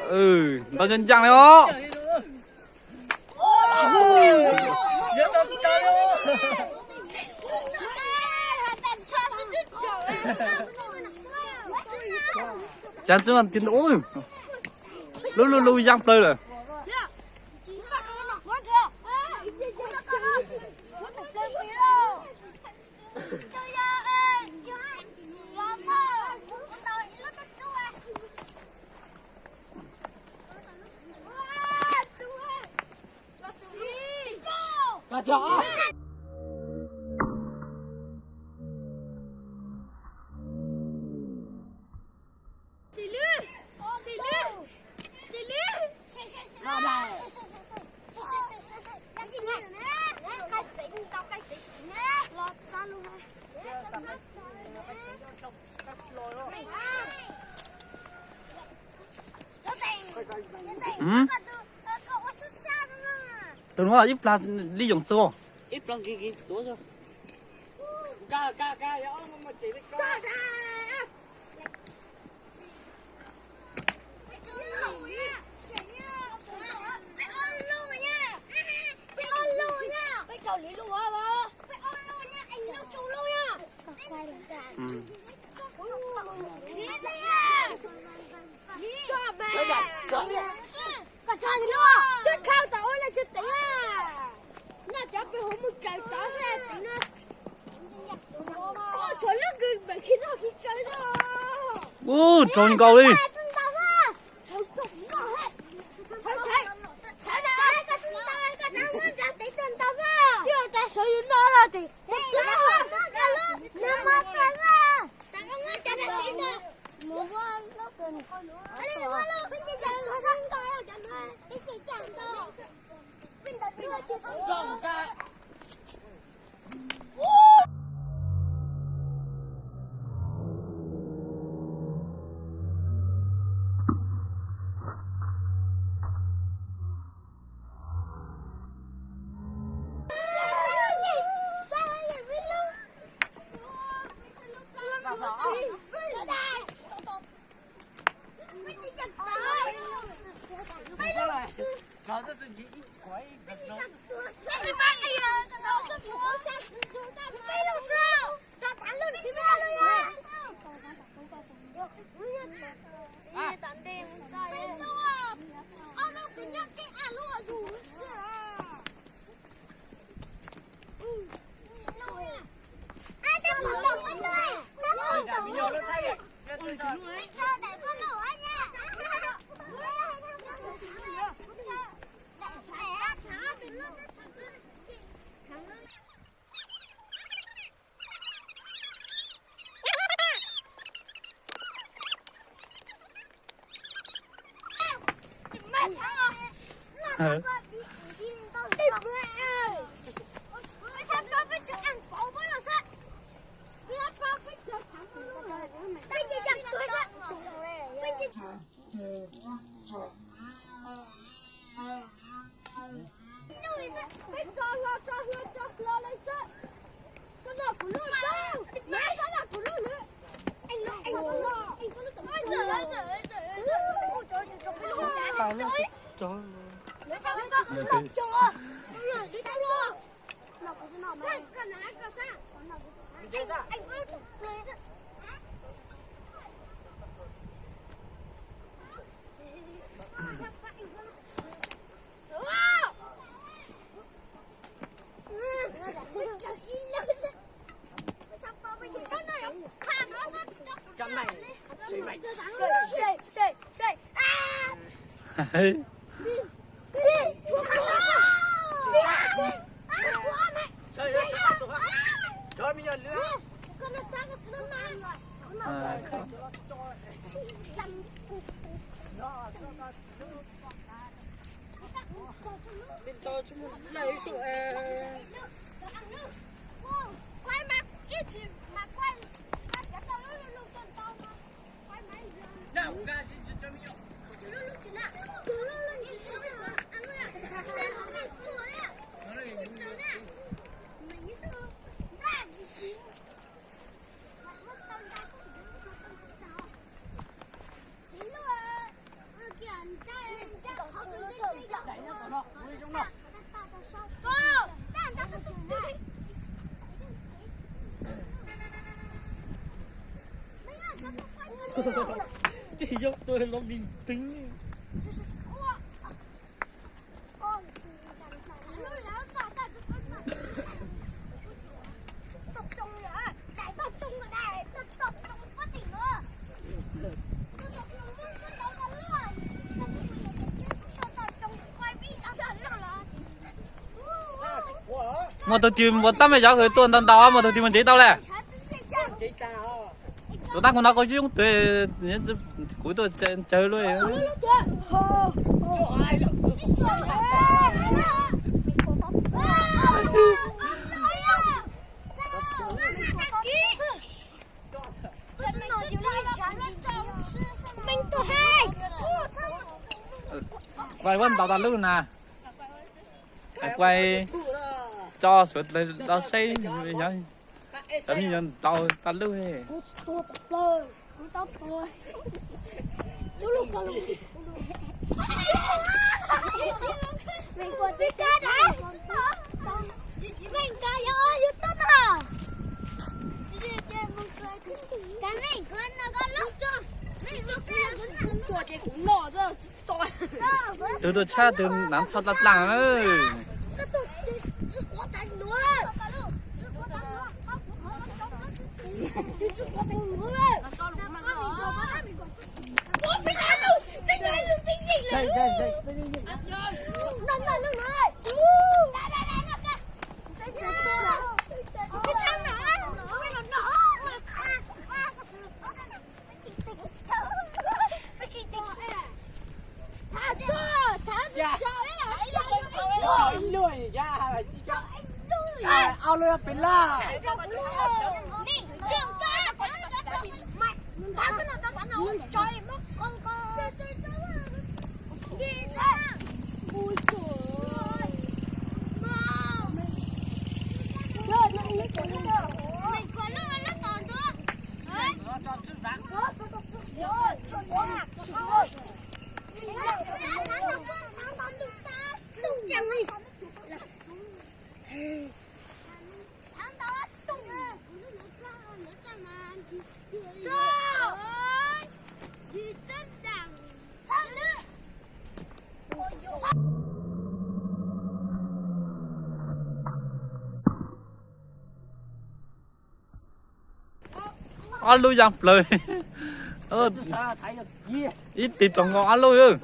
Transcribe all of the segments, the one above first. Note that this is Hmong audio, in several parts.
Ntau ncaj ncees li os. Cas txij mas tig ntoo lub lub lub yeej plaws lawm. Tus no ib plag li yoov txog. Ub, tsaug nkaus li. Tej yog tuaj los nws teev. Muaj tug twg npua tab me cov kws tuaj ntau ntau, muaj tug twg mus ntsev tau le. Tus tab kuv no koj yooj twg, kuv tuaj tsawg luaj. Kuaj vuab ntaus tas lub na. Kuaj tso suav dlawg los saib, cov me nyuam ntaus tas lub. Tus tuaj tshab tus nav txho dlaa dlaa. Ob lub yaa plaws. Ib tig toom nkaus ob lub.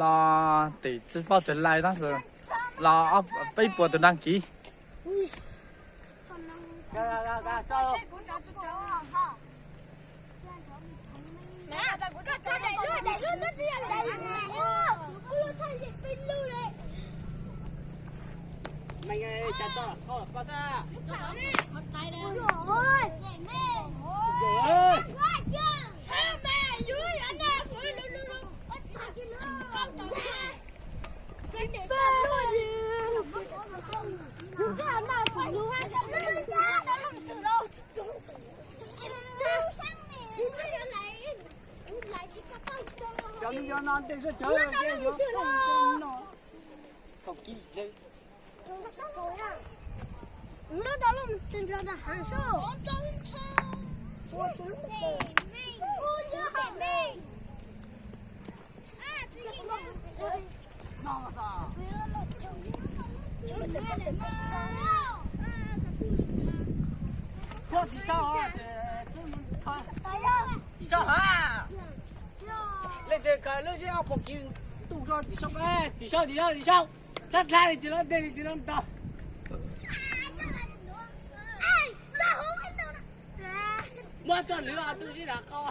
Los tim tsis poj tsis lai tab sis los peb puas tus đăng ký. Cov me nyuam no ntes sab cawv, yuav thaum kis. Koj tim sau, tim sau ha. Leej twg khaws lub zeb ob puas kiv ntuj rau tim sau, tim sau, tim sau, tim sau. Sab dlha li tim no, dej li tim no ntag. Muab txoj lwv tus zeb nram qau.